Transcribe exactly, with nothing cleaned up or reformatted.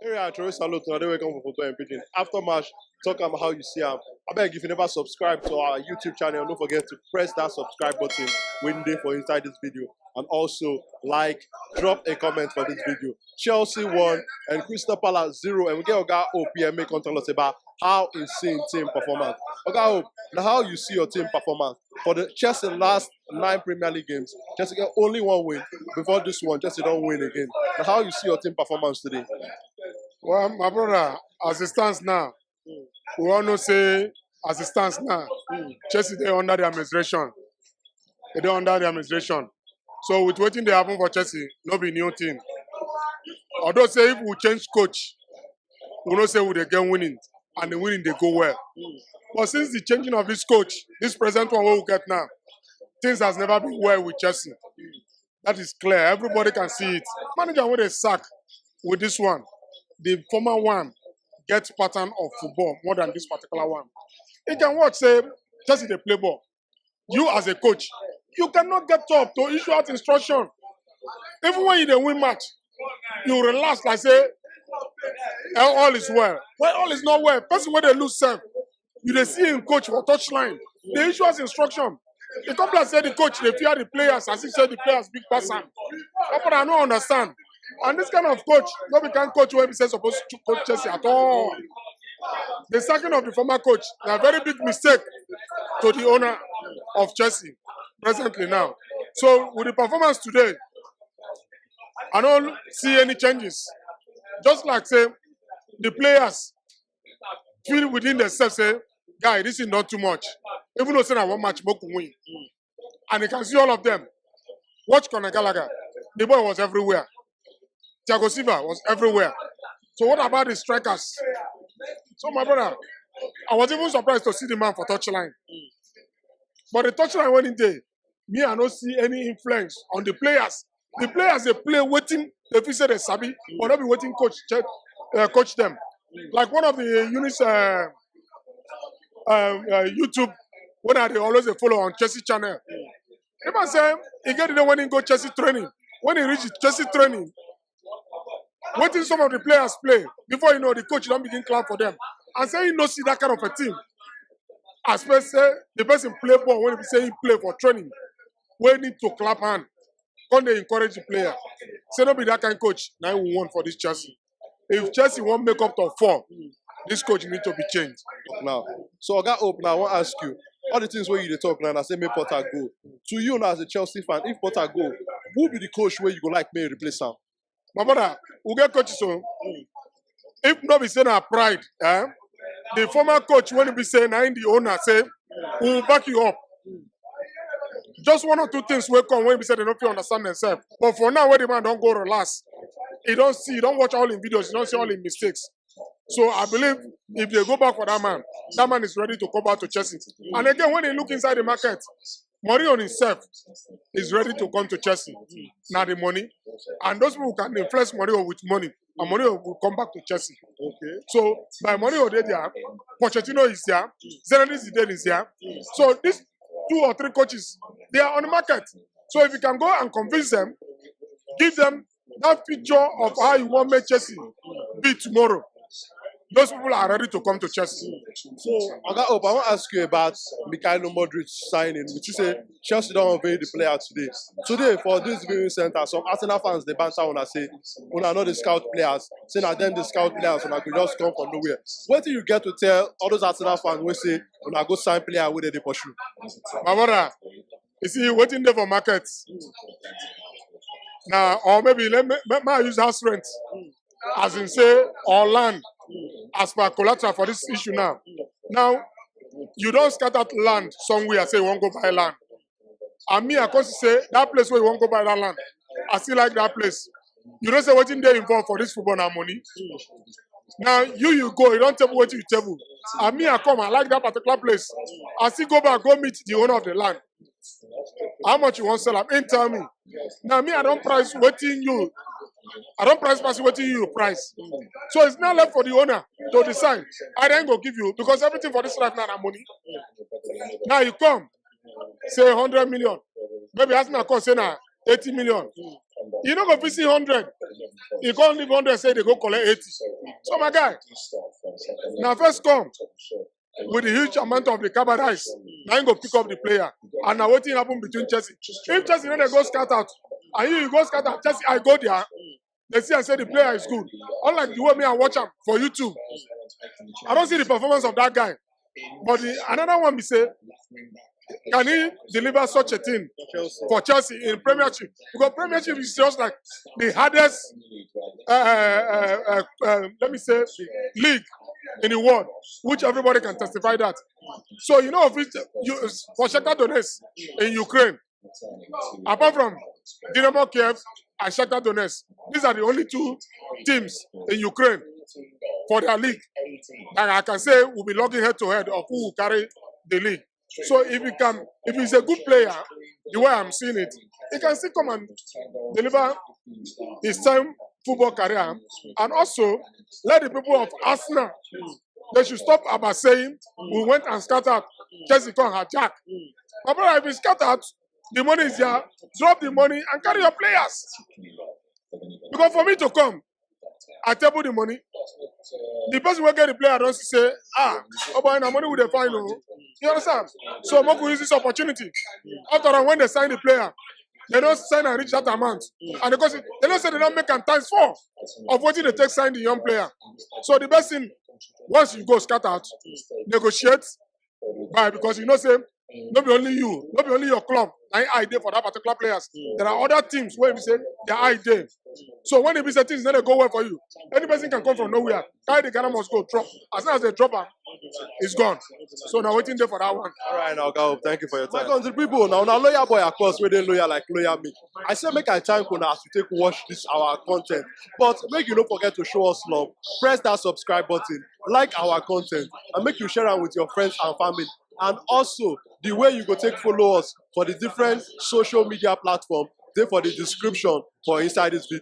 Area Troy Salute, now they welcome for Football in Pidgin. After match, talk about how you see am. I beg, if you never subscribe to our YouTube channel, don't forget to press that subscribe button when they for inside this video. And also, like, drop a comment for this video. Chelsea one and Crystal Palace zero. And we get Oga Hope here, make contact us about how is seeing team performance. Oga Hope, now how you see your team performance? For the Chelsea last nine Premier League games, Chelsea get only one win. Before this one, Chelsea don't win again. Now how you see your team performance today? Well, my brother, as it stands now, we all know say as it stands now, Chelsea dey under the administration. They dey under the administration. So with wetin dey happen for Chelsea, no be new thing. Although say if we change coach, we know say we dey get winning, and the winning dey go well. But since the changing of this coach, this present one wey we get now, things has never been well with Chelsea. That is clear. Everybody can see it. Manager wey dey sack with this one, the former one get pattern of football more than this particular one. You can watch say Chelsea dey play ball. You as a coach, you cannot get up to issue out instruction. Even when you dey win match, you relax like say eh, all is well. Well, all is not well. Person wey dey lose sef, you dey see him coach for touchline. Dey issue out instruction. E come be like say the coach dey fear the players as if say the players big pass am. But I no understand. And this kind of coach no be kind coach wey be say suppose to coach Chelsea at all. The sacking of the former coach na very big mistake to the owner of Chelsea presently now. So with the performance today, I don't see any changes. Just like say the players feel within themselves say, guy, this is not too much. Even though say na one match, make we win. And you can see all of them. Watch Conor Gallagher. The boy was everywhere. Thiago Silva was everywhere. So what about the strikers? So my brother, I was even surprised to see the man for touchline. But the touchline when he dey, me I no see any influence on the players. The players dey play wetin they feel say they sabi, but no be wetin coach check, uh, coach them. Like one of the Eunice uh, uh, uh, YouTube when I dey always dey follow on Chelsea channel. The man say he get the day when he go Chelsea training. When he reach Chelsea training, wetin some of the players play, before you know, the coach don begin clap for them. And say he no see that kind of a team. As per say the person play ball when he say he play for training, wey need to clap hand, come dey encourage the player. Say no be that kind coach na him we want for this Chelsea. If Chelsea wan make up top four, this coach need to be changed. Now, so Oga Hope, now I wan ask you, all the things wey you dey talk now, na say make Potter go. To you now as a Chelsea fan, if Potter go, who be the coach wey you go like make replace am? My brother, we get coaches o. If no be say na pride, eh? The former coach when be say na him the owner say we will back you up. Just one or two things wey come when be say they no fit understand themselves. But for now, when the man don go relax, he don see, he don watch all him videos, he don see all him mistakes. So I believe if they go back for that man, that man is ready to come back to Chelsea. And again, when he look inside the market, Mourinho himself is ready to come to Chelsea. Now the money, and those people can influence Mourinho with money, and Mourinho will come back to Chelsea. Okay. So by Mourinho dey there, Pochettino is there, Zinedine Zidane is there. So these two or three coaches, they are on the market. So if you can go and convince them, give them that picture of how you want make Chelsea be tomorrow, those people are ready to come to Chelsea. So, Oga Hope, I wan ask you about Mikhailo Modric signing. We see say Chelsea don unveil the player today. Today for this viewing center, some Arsenal fans dey banter una say una no dey scout players. Say na dem dey scout players, una go just come from nowhere. Wetin you get to tell all those Arsenal fans wey say una go sign player wey dem dey pursue? My brother, you see wetin dey for market now, or maybe let me, let me use house rent as in say or land as per collateral for this issue now. Now you don scatter land somewhere, say you wan go buy land, and me I come see say that place where you wan go buy that land, I still like that place. You know say wetin dey involved for this football na money. Now you you go, you don table wetin you table, and me I come, I like that particular place. I still go back, go meet the owner of the land. How much you wan sell am? Him tell me. Now me I don price wetin you, I don price pass wetin you price. So it's now left for the owner to decide. I then go give you, because everything for this life now na money. Now you come say hundred million, maybe Arsenal come say na eighty million. You no go fit see hundred. You can't leave hundred, say they go collect eighty. So my guy, now first come with the huge amount of the carbon rice. Now you go pick up the player. And now what thing happen between Chelsea? If Chelsea no dey go scatter out, and you, you go scatter out, Chelsea, I go there. They see and say the player is good. Unlike the way me I watch am for YouTube, I don't see the performance of that guy. But the, another one we say, can he deliver such a thing for Chelsea in Premiership? Because Premiership is just like the hardest, uh, uh, uh, uh, let me say, league in the world, which everybody can testify that. So you know, if it's, you, for Shakhtar Donetsk in Ukraine, apart from Dynamo Kiev and Shakhtar Donetsk, these are the only two teams in Ukraine for their league that I can say will be logging head to head of who will carry the league. So if he can, if he's a good player, the way I'm seeing it, he can still come and deliver his time football career, and also let the people of Arsenal, they should stop about saying we went and scattered, Chelsea come hijack. My brother, if you scattered, the money is there. Drop the money and carry your players. Because for me to come, I table the money. The person will get the player, don't say, ah, oh boy, na money we dey find, oh. You understand? So make we use this opportunity. After all, when they sign the player, they don't sign and reach that amount. And because they don't say they don't make am times four of what they take sign the young player. So the best thing, once you go scatter out, negotiate, buy, because you know say no be only you, no be only your club, na I dey for that particular players. There are other teams where we say their I dey. So when it be say things no dey go well for you, any person can come from nowhere, carry the Ghana must go drop. As soon as they drop am, it's gone. So now waiting there for that one. All right, now, go. Thank you for your time. My country people, now, now loyal boy, of course, we dey loyal like loyal me. I say make I thank you now as you take watch this our content. But make you don't forget to show us love. Press that subscribe button, like our content, and make you share am with your friends and family. And also, the way you go take follow us for the different social media platform, dey for the description for inside this video.